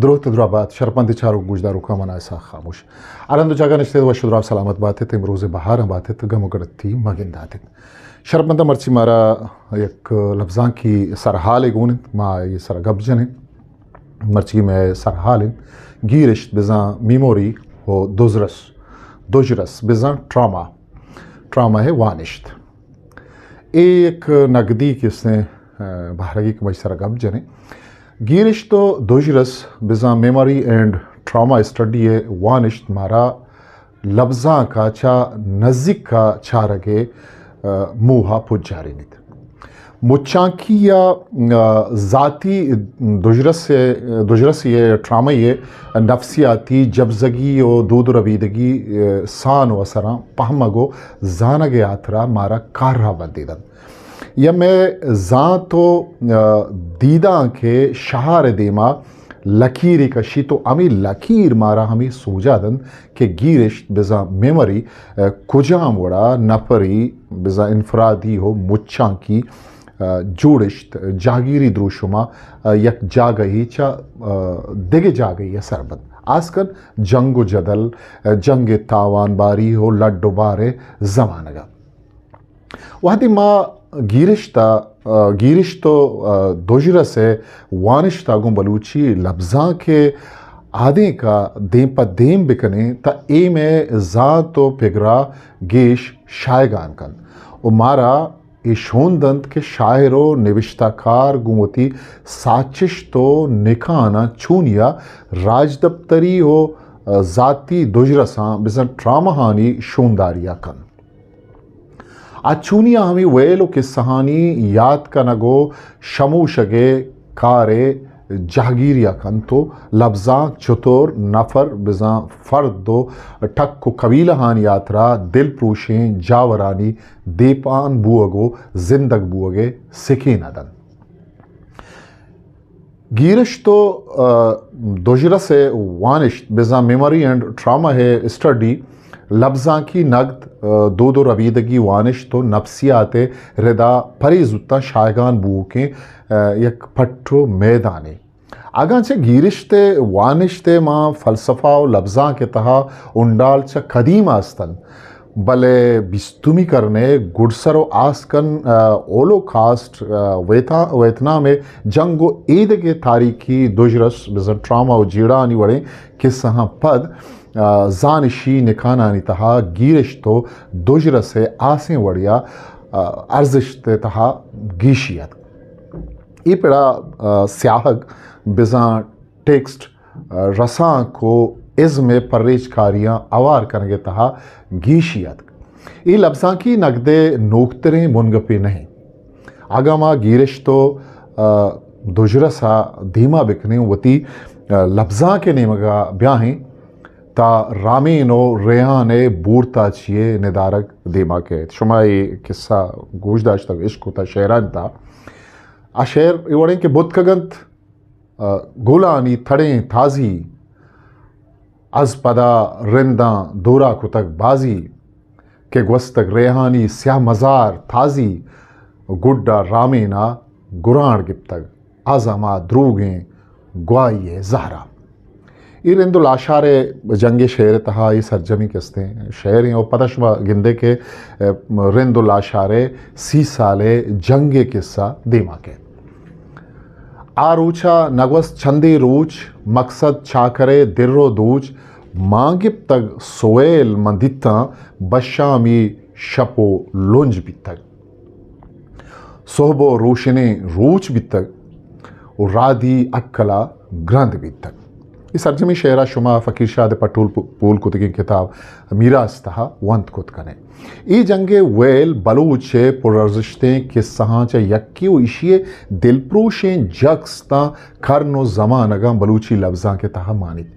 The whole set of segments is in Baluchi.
دروت درا بات، شرپمندیں چاروک گوشداروکاں، من اسحاق خاموش۔ ہر ہند و جاگہ نشتگ ات، وش و دراہ سلامت بات ات، امروز بہاراں بات ات، گم و گڑتی مہ گندات ات۔ شرپمنداں، مرچی مارا یک لبزانکی سرحالے گون انت، ما اے سرا گپ جنیں۔ مرچی مئے سرحال انت گیرشت بزاں میموری و دزرس، دژرس بزاں ٹراما، ٹراما ءِ وانشت۔ اے یک نگدی کسیں، آ، بہرگی کہ ما ایشی سرا گپ جنیں۔ گیرشت و دژرس بزاں میموری اینڈ ٹراما اسٹڈی ءِ وانشت مارا لبزانک ءَ چہ نزیک ءَ چارگ ءِ، آ، موہ ءَ پجارینیت۔ مچانکی یا، آ، ذاتی دژرس ءِ، دژرسی ءِ ٹرامہ ءِ نفسیاتی جبزگی و دود و ربیدگی، آ، سان و اثراں پہمگ و زانگ ءِ ہاترا مارا کار ءَ بدے دنت۔ یا مئے زانت و، آ، دیدانک ءِ شہار ءِ دیما لکیرے کشیت و ہمے لکیر مارا ہمے سوجا دنت کہ گیرشت بزاں میموری، آ، کجام وڑا نفری بزاں انفرادی و مچانکی، آ، جوڑشت جاگیری دروشما، آ، یک جاگہے چہ، آ، دگہ جاگہے ءَ سر بنت۔ آس کن جنگ و جدل، آ، جنگ ءِ تاوان باری و لڈ و بار ءِ زمانگ ءَ۔ وہدے ما گیرشت ءَ، آ، گیرشت و، آ، دژرس ءِ وانشت ءَ گوں بلوچی لبزانک ءِ آدینک ءَ دیم پہ دیم بکنیں، تہ اے مئے زانت و پگر ءَ گیش شاہگان کنت و مارا اے شون دنت کہ شاعر و نبشتہ کار گوں وتی ساچشت و نکاناں چونیا راجدپتری و، آ، ذاتی دژرساں بزاں ٹرامہانی شونداری ءَ کنت۔ آ چونیا ہمے ویل و کسہانی یات کنگ و شموشگ ءِ کار ءِ جہگیری ءَ کنت و لبزانک چتور نفر بزاں فرد و ٹک و قبیلہانی ہاترا دلپروشیں جاورانی دیپان بوگ و زندگ بوگ ءِ سکین ءَ دنت۔ گیرشت و، آ، دژرس ءِ وانشت بزاں میموری اینڈ ٹراما ءِ اسٹڈی لبزانکی نگد، آ، دود و ربیدگی وانشت و نفسیات ءِ ردا پرے زوتاں شاہگان بوؤکیں، آ، یک پٹ و میدانے۔ اگاں چہ گیرشت ءِ وانشت ءَ ما فلسفہ و لبزانک ءِ تہا انڈال چہ قدیم ءَ است انت، بلے بیستمی کرن ءِ گڈسر و آس کن، آ، ہولوکاسٹ، آ، ویتا-، ویتنام ءِ جنگ و ایدگہ تاریخی دژرس بزاں ٹراما و جیڑہانی وڑیں کسہاں پد، آ، زانشی نکانانی تہا گیرشت و دژرس ءِ آسیں وڑیا، آ، ارزشت ءِ تہا گیشی اتک۔ اے پڑا، آ، سیاہگ بزاں ٹیکسٹ، آ، رسانک و ازم ءِ پریچکاریاں اوار کنگ ءِ تہا گیشی اتک۔ اے لبزانکی نگد ءِ نوکتریں بنگپے نہ انت۔ اگاں ما گیرشت و، آ، دژرس ءَ دیما بکنیں، وتی، آ، لبزانک ءِ نیمگ ءَ بیاہیں، تا رامین و ریحان ءِ بورتاچی ءِ ندارگ دیما کئیت۔ شما اے قصہ گوش داشتگ، اشکتہ شعرانی تہا۔ آ شعر اے وڑیں کہ بتکگ انت، آ، گلانی تڑیں تازی، از پدا رنداں دورا کتگ بازی، کہ گوستگ ریحانی سیاہ مزار تازی، گڈا رامینا گرانڑ گپتگ، از ہما دروگیں گواہی ءِ زہرا۔ اے رند و لاشار ءِ جنگ ءِ شعر ءِ تہا اے سرجمی کستیں شعریں و پدا شما گندے کہ، ء، رند و لاشار ءِ سی سال ءِ جنگ ءِ قصہ دیما کئیت۔ آ روچا نگوست چندے روچ، مقصد چاکر ءِ در و دوچ، مان گپتگ سویل من دیتاں، بشامی شپ و لنج بیتگ۔ سہب و روشنیں روچ بیتگ و رادی اکلا گرند بیتگ۔ اے سرجمیں شعرا شما فقیر شاد پٹول پ-، پول کتگیں کتاب میراث تہا ونت کت کنے۔ اے جنگ ءِ ویل بلوچ ءِ پرارزشتیں قصہاں چہ یکے و ایشی ءِ دلپروشیں جکس تاں کرن و زمانگاں بلوچی لبزانک ءِ تہا مانیت۔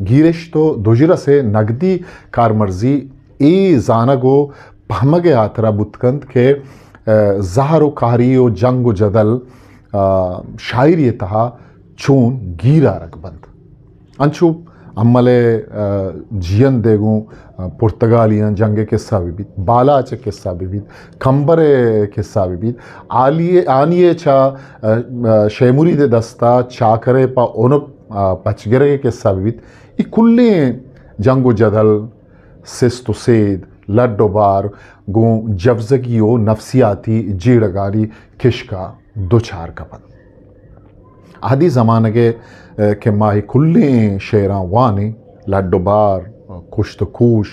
گیرشت و دژرس ءِ نگدی کارمرزی اے زانگ و پہمگ ءِ ہاترا بوت کنت کہ، ء، زہر و کہری و جنگ و جدل، ء، شاعری ءِ تہا چون گیر آرگ بنت۔ انچو امل ءِ، ء، جیئند ءِ گوں، ء، پرتگالیاں جنگ ءِ قصہ بہ بیت، بالاچ ءِ قصہ بہ بیت، کمبر ءِ قصہ بہ بیت، آلی-، آنی ءَ چہ، ء، ء، شے مرید ءِ دستا چاکر ءِ پہ اونپ آ، پچ گرگ ءِ قصہ بہ بیت، اے کلیں جنگ و جدل، سست و سید، لڈ و بار گوں جبزگی و نفسیاتی جیڑگانی کشک ءَ دچار کپنت۔ اہدی زمانگ ءَ، آ، کہ ما اے کلیں شعراں وانیں، لڈ و بار، کشت و کوش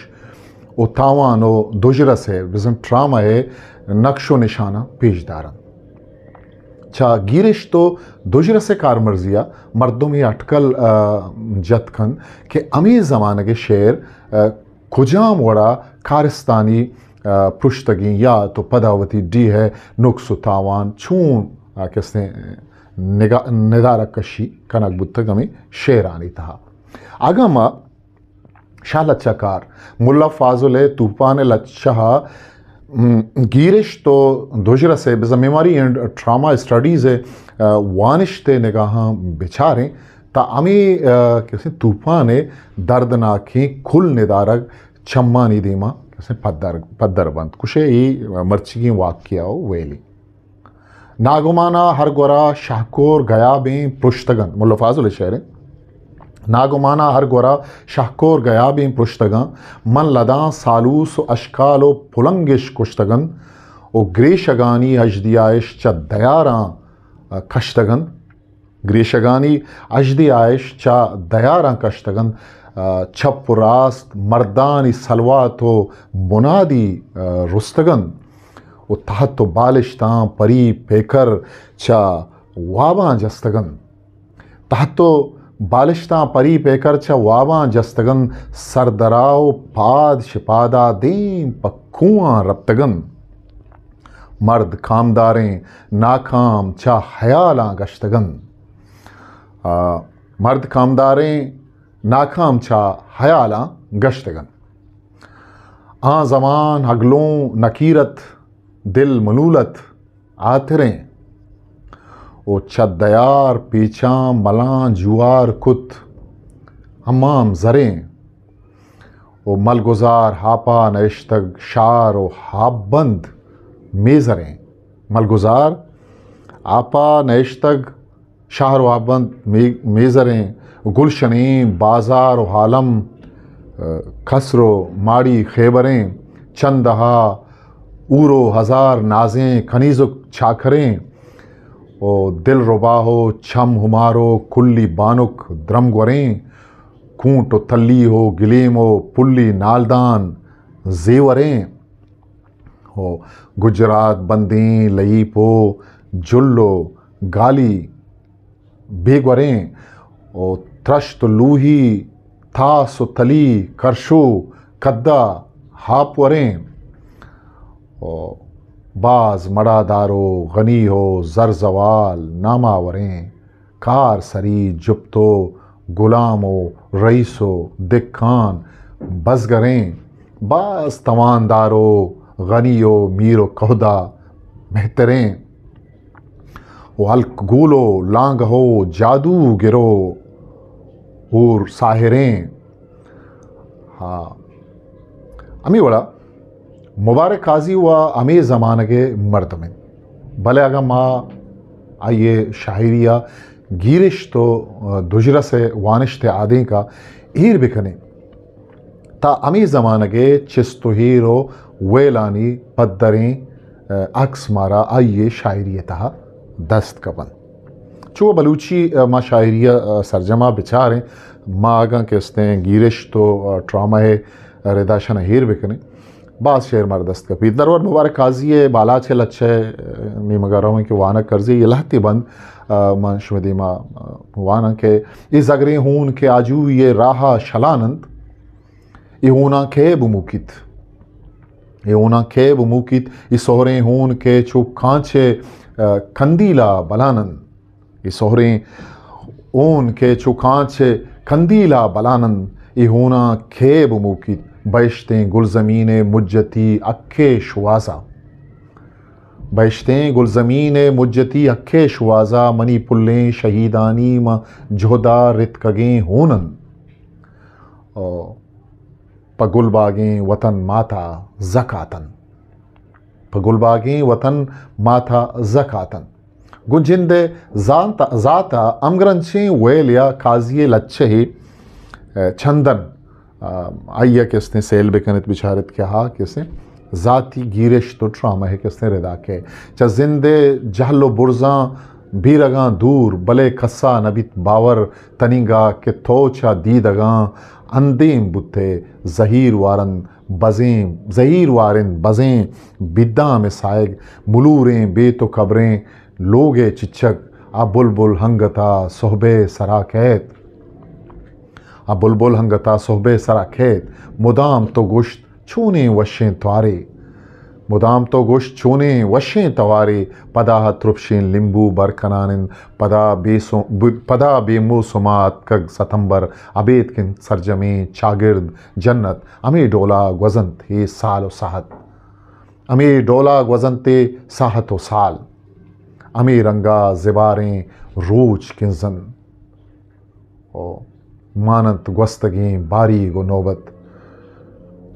و تاوان و دژرس ءِ، بزاں ٹرامہ ءِ نقش و نشاناں پیش دارنت۔ چہ گیرشت و دژرس ءِ کارمرزی ءَ مردم اے اٹکل، آ، جت کنت کہ ہمے زمانگ ءِ شعر، آ، کجام وڑ ءَ کارستانی، آ، پرشتگیں یا تو پدا وتی ڈیھ ءِ نقص و تاوان چون، آ، کسیں نگا-، ندارگ کشی کنگ بوتگ ہمے شعرانی تہا۔ اگاں ما شاہ لچہ کار، ملا فاضل ءِ توپان ءِ لچہ ءَ، م، گیرشت و دژرس ءِ، بزاں میموری اینڈ ٹراما اسٹڈیز ءِ، آ، وانشت ءِ نگاہاں بچاریں، تاں ہمے، آ، کسیں توپان ءِ دردناکیں کل ندارگ چمانی دیما کسیں پدر، پدر بنت۔ کشے اے مرچیگیں واقعہ و ویلی۔ ناگمانا ہر گورا شہکور گیابیں پرشتگن، ملا فاضل ءِ شعر ایں۔ ناگمانا ہر گورا شہکور گیابیں پرشتگاں، من لداں سالوس و اشکال و پلنگش کشتگن و گریشگانی اژدیایش چہ دیاراں، آ، کشتگن۔ گریشگانی اژدیایش چہ دیاراں کشتگن، آ، چپ و راست مردانی سلوات و منادی، آ، رستگن و تحت و بالشتاں پری پیکر چہ واباں جستگن۔ تحت و بالشتاں پری پیکر چہ واباں جستگن، سردرا و پاد شپادا دیم پہ کوہاں رپتگن۔ مرد کامداریں ناکام چہ حیالاں گشتگن۔ آ، مرد کامداریں ناکام چہ حیالاں گشتگن۔ آں زمان ہگلوں نکیرت، دل ملولت آتریں، و چہ دیار پیچاں ملاں جوار کت ہمام زریں، و ملگزار ہاپا نشتگ شار و ہاپ بند میزریں۔ ملگزار ہاپا نشتگ شہر و ہاپ بند می-، میزریں، گلشنیں بازار و عالم، آ، کسر و ماڑی خیبریں، چندہا اور و ہزار نازیں کنیزک چاکریں، و دل رباہ و چم ہمار و کلی بانک درم گوریں، کونٹ و تلی و گلیم و پلی نالدان زیوریں۔ و گجرات بندیں لئیپ و جل و گالی بے گوریں، و ترشت و لوہی تاس و تلی کرشو کدا ہاپ وریں، و باز مڑادار و غنی و زرزوال ناماوریں۔ کار سری جپت و گلام و رئیس و دکان بزگریں، باز تواندار و غنی و میر و کہدا مہتریں، و ہلک گول و لانگہ و جادوگر و ہور ساحریں۔ ہاں، ہمے وڑا مبارک قاضی و ہمے زمانگ ء مردم انت، بلے اگاں ما آئی ء شاعری ء گیرشت و دژرس ء وانشت ء آدینک ء ایر بکنیں، تہ ہمے زمانگ ء چست و ایر و ویلانی پدریں، ء، عکس مارا آئی ء شاعری ء تہا دست کپنت۔ چو بلوچی، ء، ما شاعری ء، ء، سرجم ء بچاریں، ما اگاں کہ استیں گیرشت و، ء، ٹرامہ ء رداشن ء ایر بکنیں، باز شعر مارا دست کپیت۔ درور مبارک قاضی ء بالاچ ء لچہ ء نیمگ ء رویں کہ وانگ کرزی ء لہتے بند، ء، من شمئے دیما، ء، واناں کہ اے زگریں ہون کہ آجوئی ء راہ ء شلان انت، اے ہوناں کئے بموکیت؟ اے ہوناں کئے بموکیت؟ اے سہریں ہون کہ چو کانچ ء، ء، کندیل ء بلان انت۔ اے سہریں ہون کہ چو کانچ ء کندیل ء بلان انت۔ اے ہوناں کئے بموکیت؟ بہشتیں گلزمین ء مجتی حق ء شوازا۔ بہشتیں گلزمین ء مجتی حق ء شوازا، منی پلیں شہیدانی ماں جہدا رتکگیں ہون انت۔ او پہ گلباگیں وطن ماتا زکاتن۔ پہ گلباگیں وطن ماتا زکاتن۔ گوں جند ءِ زانت، ذات ءَ ہمگرنچیں ویل یا قاضی ءِ لچہ ءِ، ءَ، چندن، ءَ، آئی ءَ کہ استیں سیل بہ کن ات، بچار ات کہ آ کہ استیں ذاتی گیرشت و ٹرامہ ءِ کہ استیں ردا کئے۔ چہ زند ءِ جہل و برزاں بیرگاں دور، بلے کسا نہ بیت باور تنینگا کہ تو چہ دیدگاں اندیم بوت ئے۔ زہیر وارن بزیں، زہیر وارن بزیں بیدام ءِ ساہگ، ملوریں بیت و کبریں لوگ ءِ چچک۔ آ بلبل ہنگتا سہب ءِ سرا کئیت۔ آ بلبل ہنگتا سہب ءِ سرا کئیت۔ مدام تو گوشت چونیں وشیں توارے۔ مدام تو گوشت چونیں وشیں توارے۔ پدا ترپشیں لیمبو بر کنان انت۔ پدا بے سو-، ب-، پدا بے موسما اتکگ ستمبر۔ ابید کہ انت سرجمیں چاگرد جنت۔ ہمے ڈولا گوزنت اے سال و ساہت۔ ہمے ڈولا گوزنت اے ساہت و سال۔ ہمے رنگا زباریں روچ کنزن و ماننت گوستگیں باریگ و نوبت۔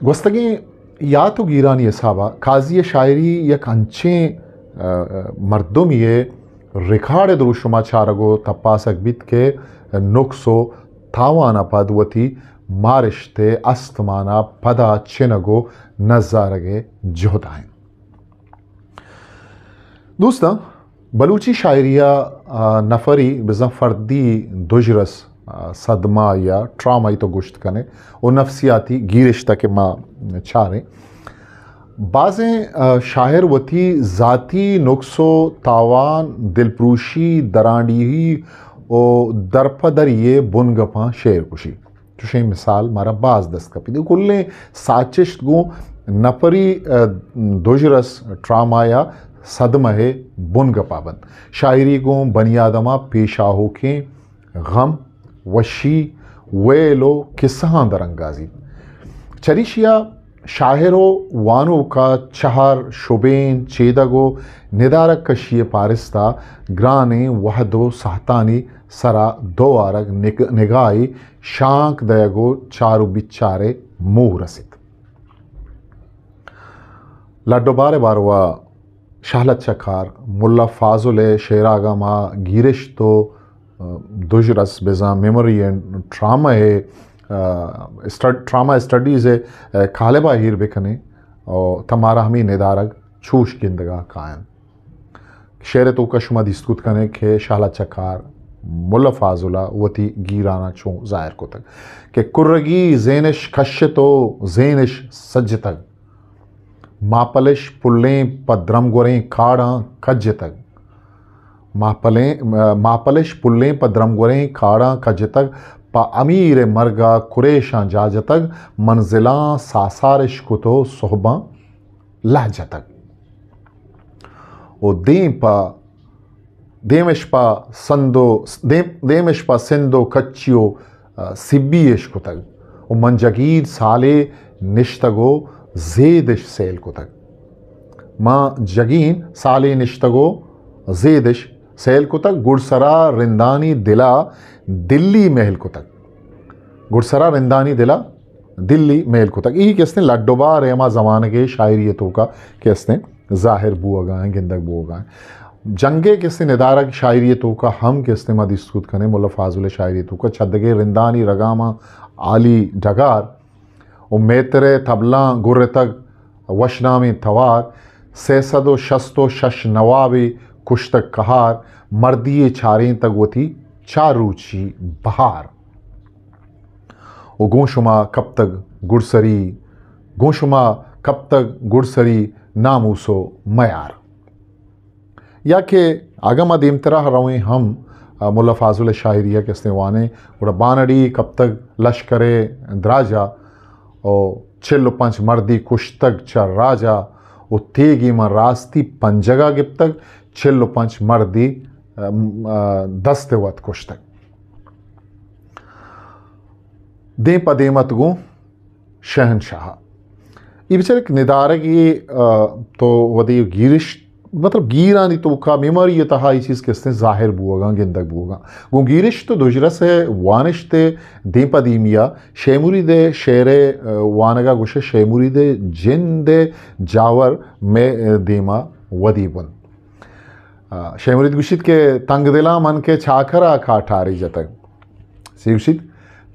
گوستگیں یات و گیرانی حسابا قاضی ءِ شاعری یک انچیں، ءَ، مردمے ءِ ریکارڈ ءِ دروشما چارگ و تپاسگ بیت کہ نقص و تاوان ءَ پد وتی مارشت ءِ استمان ءَ پدا چنگ و نزارگ ءِ جہد ءَ انت۔ دوستاں، بلوچی شاعری ءَ، آ، نفری بزاں فردی دژرس، آ، صدمہ یا ٹرامہ ءَ تو گوشت کنے و نفسیاتی گیرشت ءَ کہ ما چاریں۔ بازیں، آ، شاعر وتی ذاتی نقص و تاوان، دلپروشی، درانڈیہی و درپدری ءِ بنگپاں شعر گوشی۔ چوشیں مثال مارا باز دست کپیت۔ اے کلیں ساچشت گوں نفری، ءَ، دژرس ٹرامہ یا صدمہ ءِ بنگپا بنت۔ شاعری گوں بنی آدما پیش آہوکیں غم، وشی، ویل و کسہاں درانگازیت۔ چریشیا شاعر و وانوکا چہر، شبین، چیدگ و ندارگ کشی ءِ پارستا گرانیں وہد و ساہتانی سرا دو آرگ نگ-، نگاہی شانک دئیگ و چار و بچار ءِ موہ رسیت۔ لڈ و بار ءِ باروا شاہ لچہ کار، ملا فاضل ءِ شعراگاں ما گیرشت و، ءَ، دژرس بزاں میموری اینڈ ٹرامہ ءِ، ءَ، اسٹڈ-، ٹرامہ اسٹڈیز ءِ، ءَ، کالبا ایر بکنیں و تہ مارا ہمے ندارگ چوش گندگا کاینت۔ شعر ءِ توکا شما دیست کت کنے کہ شاہ لچہ کار ملا فاضل ءَ وتی گیراناں چون ظاہر کتگ کہ کرگی زینش کشت و زینش سجتگ۔ ماپلش پلیں پہ درمگوریں کاڑاں کجتگ۔ ماپلیں، ماپلش پلیں پہ درمگوریں کاڑاں کجتگ۔ پہ امیر ءِ مرگا کریشاں جاجتگ۔ منزلاں ساسارش کت و سہباں لہجتگ۔ و دیم پہ، دیمش پہ سند و، دیم، دیمش پہ سند و کچی و، ءَ، سبی اش کتگ و من جگین سالے نشتگ و زیدش سیل کتگ۔ من جگین سالے نشتگ و زیدش سیل کتگ، گڈسرا رندانی دلا دلی مہل کتگ۔ گڈسرا رندانی دلا دلی میل کتگ۔ اے کہ استیں لڈ و بار ءِ ہما زمانگ ءِ شاعری ءِ توکا کہ استیں ظاہر بوگا ایں، گندگ بوگا ایں۔ جنگ ءِ کہ استیں ندارگ شاعری ءِ توکا ہم کہ استیں ما دیست کت کنیں، ملا فاضل ءِ شاعری ءِ توکا چدگے رندانی رگاماں عالی ڈگار و میتر ءِ تبلاں گرتگ وشنامیں توار، سئے سد و شست و شش نوابے کشتگ قہار، مردی ءَ چارینتگ وتی چار روچی بہار۔ و گوں شما کپتگ گڈسری، گوں شما کپتگ گڈسری ناموس و میار۔ یا کہ اگاں ما دیمترا رویں ہم، آ، ملا فاضل ءِ شاعری ءَ کہ استیں وانیں، گڑا بانڑی کپتگ لشکر ءِ دراجا و چل و پنچ مردی کشتگ چہ راجا و تیگی من راستی پنجگا گپتگ، چل و پنچ مردی، آ، آ، دست وت کشتگ۔ دیم پہ دیم ات گوں شہنشاہ۔ اے بچار یک ندارگے، آ، تو ودی گیرشت، مطلب گیرانی توکا میموری ءِ تہا اے چیز کہ استیں ظاہر بوگاں، گندگ بوگاں۔ گوں گیرشت و دژرس ءِ وانشت ءِ دیم پہ دیمیا شے مرید ءِ شعر ءِ، آ، وانگا گوشے شے مرید ءِ جند ءِ جاور مئے، آ، دیما ودی بنت۔ آ، شے مرید گوشیت کہ تنگ دلاں من کہ چاکرا کاٹاری جتگ۔ سی گوشیت،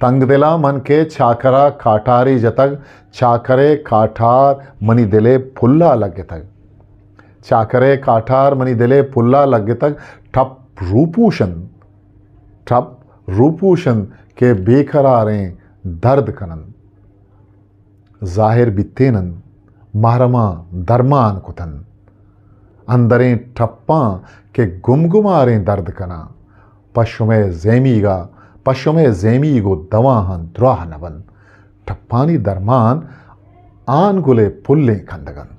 تنگ دلاں من کہ چاکرا کاٹاری جتگ، چاکرے کاٹار منی دلے پھلا لگتگ۔ چاکرے کاٹار منی دلے پھلا لگتگ، ٹپ روپوشن، ٹپ روپوشن کہ بے قراریں درد کنن۔ ظاہر بیتین انت، محرماں درمان کتن۔ اندریں ٹپاں کہ گمگماریں درد کناں، پہ شمئے زیمیگا، پہ شمئے زیمیگ و دواہاں دراہ نہ بنت۔ ٹپانی درمان آن گلے پلیں کندگ انت۔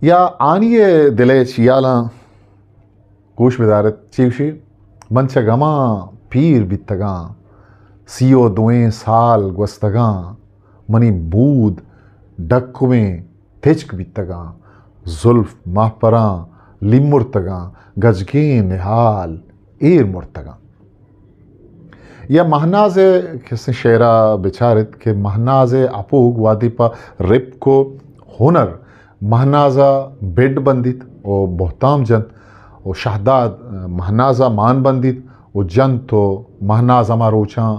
یا آنی ء دل ء چیالاں گوش بدارت، چی گوشی؟ من چہ گماں پیر بیتگاں، سی و دوئیں سال گوستگاں، منی بود ڈکویں تچک بیتگاں، زلف مہپراں لیمرتگاں، گجگیں نہال ایر مرتگاں۔ یا مہناز ء کسیں شعرا بچارت کہ مہناز ء اپوگ وہدے پہ رپک و ہنر مہنازا بڈ بندیت و بہتام جنت و شہداد مہنازا مان بندیت و جنت و مہناز ہما روچاں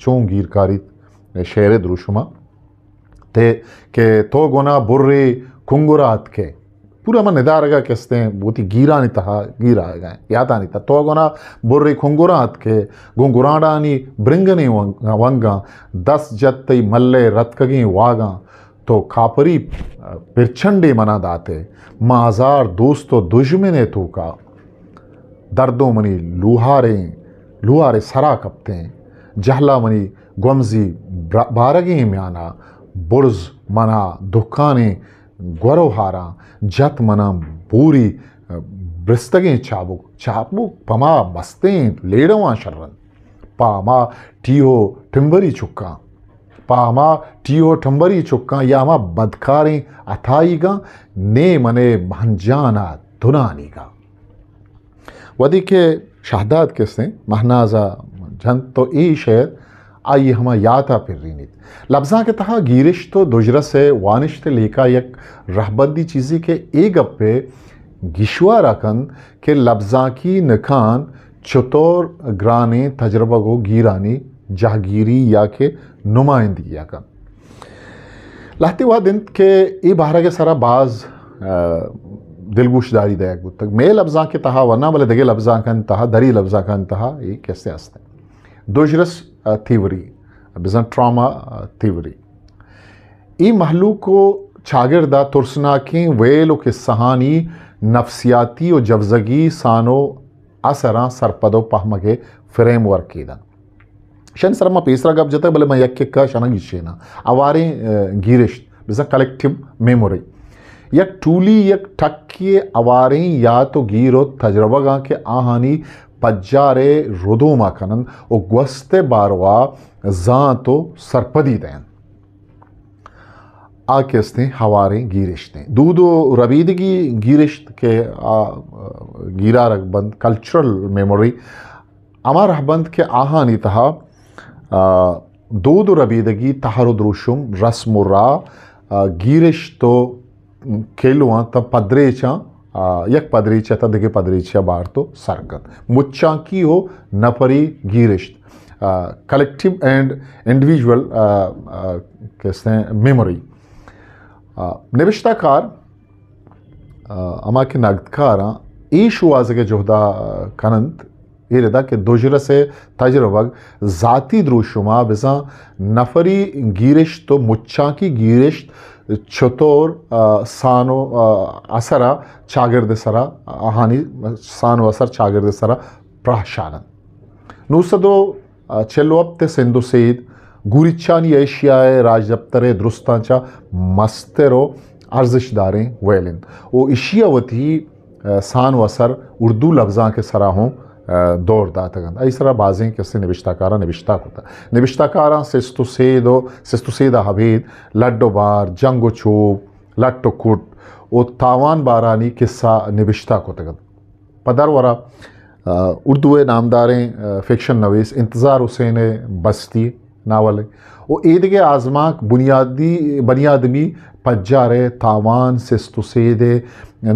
چون گیر کاریت۔ شعر دروشما تے کہ تو گنا برے کنگرا اتکے۔ پورا من ندارگا کستیں بوتی گیرانی تہا گیر آئیگا ہیں۔ یادانی تہا تو گنا برے کنگرا اتکے، گوں گرانڈانی برنگنی ونگ-، ونگاں دست جت تئی ملے رتکگیں واگاں، تو کاپری پرچنڈے منا داتے، ما ہزار دوست و دژمنے توکا۔ دردوں منی لوہاریں، لوہارے سرا کپتیں، جہلا منی گومزی برا-، بارگیں میانا برز منا دکانیں گور و ہاراں جت منا بوری برستگیں چابک، چابک پما مستیں لیڑواں شرن، پا ہما ٹیہو ٹمبری چکاں، پا ہما ٹیہو ٹمبری چکاں یا ہما بدکاریں عطائیگاں نے منے مہنجانا دنانیگاں۔ وہدے کہ شہداد کسیں مہنازا جنت تو اے شعر آئی ہما یاتا پرینیت۔ لبزانک تہا گیرشت و دژرس ء وانشت ء لیکا یک رہبندی چیزے کہ اے گپ ء گیشوارا کنت کہ لبزانکی نکان چطور گرانیں تجربگ و گیرانی جہگیری یا کہ نمائندگی ء کنت۔ لہتے وہد انت کہ اے بہرگ ء سرا باز، آ، دلگوشداری دئیگ بوتگ۔ مئے لبزانک ء تہا ورناں، بلے دگہ لبزانکانی تہا، دری لبزانکانی تہا اے کسے ہست انت۔ دژرس، آ، تھیوری، بزاں ٹراما، آ، تھیوری۔ اے مہلوک و چاگردا ترسناکیں ویل و کسہانی نفسیاتی و جوزگی سان و اثراں سرپد و پہمگ ء فریم ورکے دنت۔ شن سر ما پیسرا گپ جتگ، بلے من یک یکا شنا گیشیناں۔ اواریں، آ، گیرشت، بزاں کلیکٹیو میموری۔ یک ٹولی، یک ٹکے اواریں یات و گیر و تجربگاں کہ آہانی پجار ء ردوما کننت و گوست ء باروا زانت و سرپدی دئینت۔ آ کہ استیں ہواریں گیرشتیں۔ دود و ربیدگی گیرشت کہ آ گیرارگ بنت، کلچرل میموری، ہما رہبند کہ آہانی تہا، آ، دود و ربیدگی تہر و دروشم، رسم و راہ، آ، گیرشت و کیلواں تاں پدریچاں، آ، یک پدریچ ء تاں دگہ پدریچ ء بارت و سر کنت۔ مچانکی و نفری گیرشت، آ، کلیکٹیو اینڈ انڈیویجول، آ، آ، کسیں میموری۔ آ، نبشتہ کار، آ، ہما کہ نگدکاراں اے شوہازگ ء جہدا، آ، کننت، اے ردا کہ دژرس ء تجربگ ذاتی دروشما بزاں نفری گیرشت و مچانکی گیرشت چطور، آ، سان و، آ، اثر ء چاگرد ء سرا، آہانی سان و اثر چاگرد ء سرا پراہ شاننت۔ نو سد و چل و ہپت ء سندھ و سید گوریچانی ایشیا ء راجدپتر ء درستاں چہ مستر و ارزشداریں ویل انت و ایشی ء وتی، آ، سان و اثر اردو لبزانک ء سرا ہوں، آ، دور داتگ انت۔ ای سرا بازیں کسے نبشتہ کاراں نبشتہ کتگ۔ نبشتہ کاراں سست و سید و سست و سید ء ابید، لڈ و بار، جنگ و چوب، لٹ و کٹ و تاوان بارانی کسہ نبشتہ کتگ انت۔ پہ درورا، آ، اردو ء نامداریں، آ، فکشن نویس انتظار حسین ء بستی، ناول ء۔ و ایدگہ آزمانک بنیادی، بنی آدمی پجار ء تاوان، سست و سید ء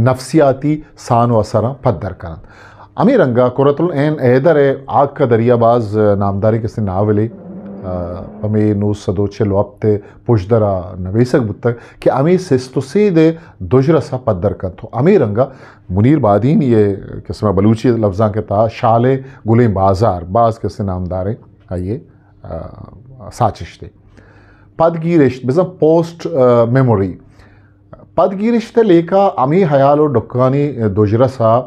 نفسیاتی سان و اثراں پدر کننت۔ ہمے رنگا کرۃ العین حیدر ء آگ کا دریا باز نامداریں کسے ناولے، آ، ہمے نو سد و چل و ہپت ء پشدرا نویسگ بوتگ کہ ہمے سست و سید ء دژرس ء پدر کنت۔ و ہمے رنگا منیر بادینی ء کسے ما بلوچی لبزانک ء تہا شال ء گلیں بازار باز کسے نامداریں آئی ء، آ، ساچشتے۔ پدگیرشت، بزاں پوسٹ، آ، میموری۔ پدگیرشت ء لیکہ ہمے حیال و ڈکھانی دژرس ء،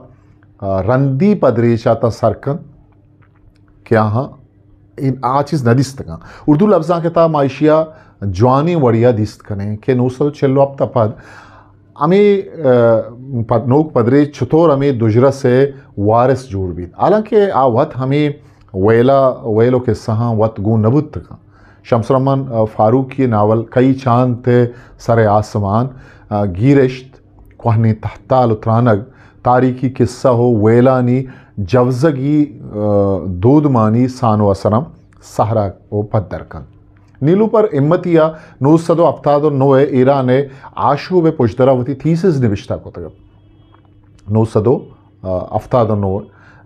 آ، رندی پدریچ ء تاں سر کنت کہ آہاں آ چیز نہ دیستگاں۔ اردو لبزانک ء تہا ما ایشی ء جوانیں وڑے ء دیست کنیں کہ نو سد و چل و ہپت ء پد ہمے، آ، پد-، نوک پدریچ چطور ہمے دژرس ء وارث جوڑ بیت۔ حالانکہ آ وت ہمے ویلا، ویل و کسہاں وت گون نہ بوتگاں۔ شمس الرحمن، آ، فاروقی ناول کئی چاند تھے سر آسمان، آ، گیرشت، کوہنیں تہتال و ترانگ، تاریخی کسہ و ویلانی جوزگی، آ، دودمانی سان و اثراں سہرا و پدر کنت۔ نیلوفر ہمتی ء نو سد و ہپتاد و نو ء ایران ء آشوب ء پشدرا وتی تھیسز نبشتہ کتگ ات۔ نو سد و ہفتاد و نو،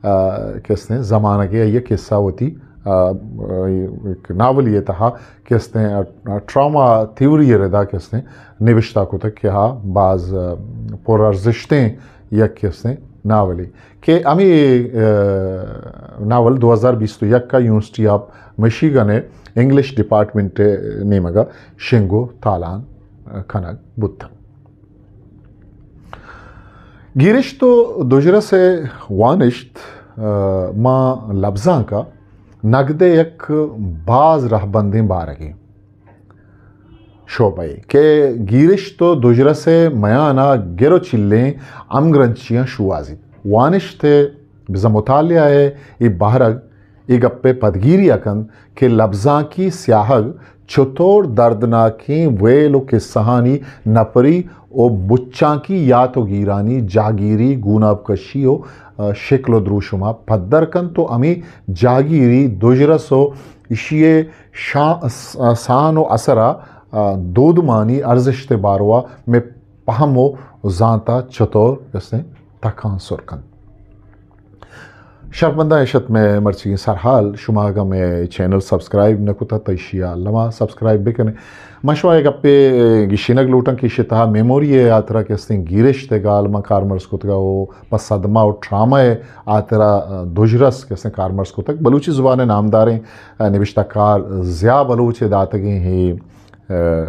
آ، کسیں زمانگے آئی ء کسہ وتی، آ، یک ناولی ء تہا کسیں ٹراما تھیوری ء ردا کسیں نبشتہ کتگ کہ آ باز، آ، پر ارزشتیں یک کسیں ناولے کہ ہمے، آ، ناول دو ہزار بیست و یک ء یونیورسٹی آف مشیگن ء انگلش ڈپارٹمنٹ ء نیمگ ء شنگ و تالان کنگ بوتگ۔ گیرشت و دژرس ء وانشت، آ، ماں لبزانک ء نگد ء یک باز رہبندیں بارگے شعبہ ء کہ گیرشت و دژرس ء میان ء گر و چلیں ہمگرنچیاں شوہازیت۔ وانشت ء بزاں مطالعہ ء اے بہرگ اے گپ ء پدگیری ء کنت کہ لبزانکی سیاہگ چطور دردناکیں ویل و کسہانی نپری و بچانکی یات و گیرانی جاگیری، گونابکشی و، آ، شکل و دروشما پدر کنت و ہمے جاگیری دژرس و ایشی ء شا-، س-، سان و اثرا، آ، دودمانی ارزشت باروا مئے پہم و زانتا چطور کسیں تکانسر کنت۔ شرپمنداں، اش ات مئے مرچیگیں سرحال۔ شما اگاں مئے چینل سبسکرائب نہ کتہ تہ ایشی ء الما سبسکرائب بکنے۔ من شما یک گپے گشینگ لوٹاں کہ ایشی تہا میموری ء ہاترا کہ استیں گیرشت ء گال من کارمرز کتگ ء پہ صدمہ و ٹراما ء ہاترا دژرس کہ استیں کارمرز کتگ۔ بلوچی زبان ء نامداریں نبشتہ کار ضیاء بلوچ ء داتگیں ہے ء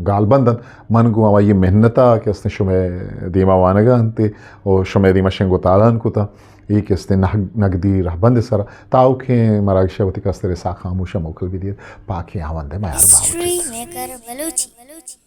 گالبند انت۔ من گوں ہمائی محنت ء کہ استیں شمئے دیما وانگ ء انت ء شمئے دیما شنگ و تالان کت ء اے کہ استیں نہ-، نگدی رہبند ء سرا تاؤکیں مراگش ء وتی کستر ء ساہ خاموش ء موکل بدیت۔ پاکیں ہاوند ء میار باہوٹ۔ History maker Balochi.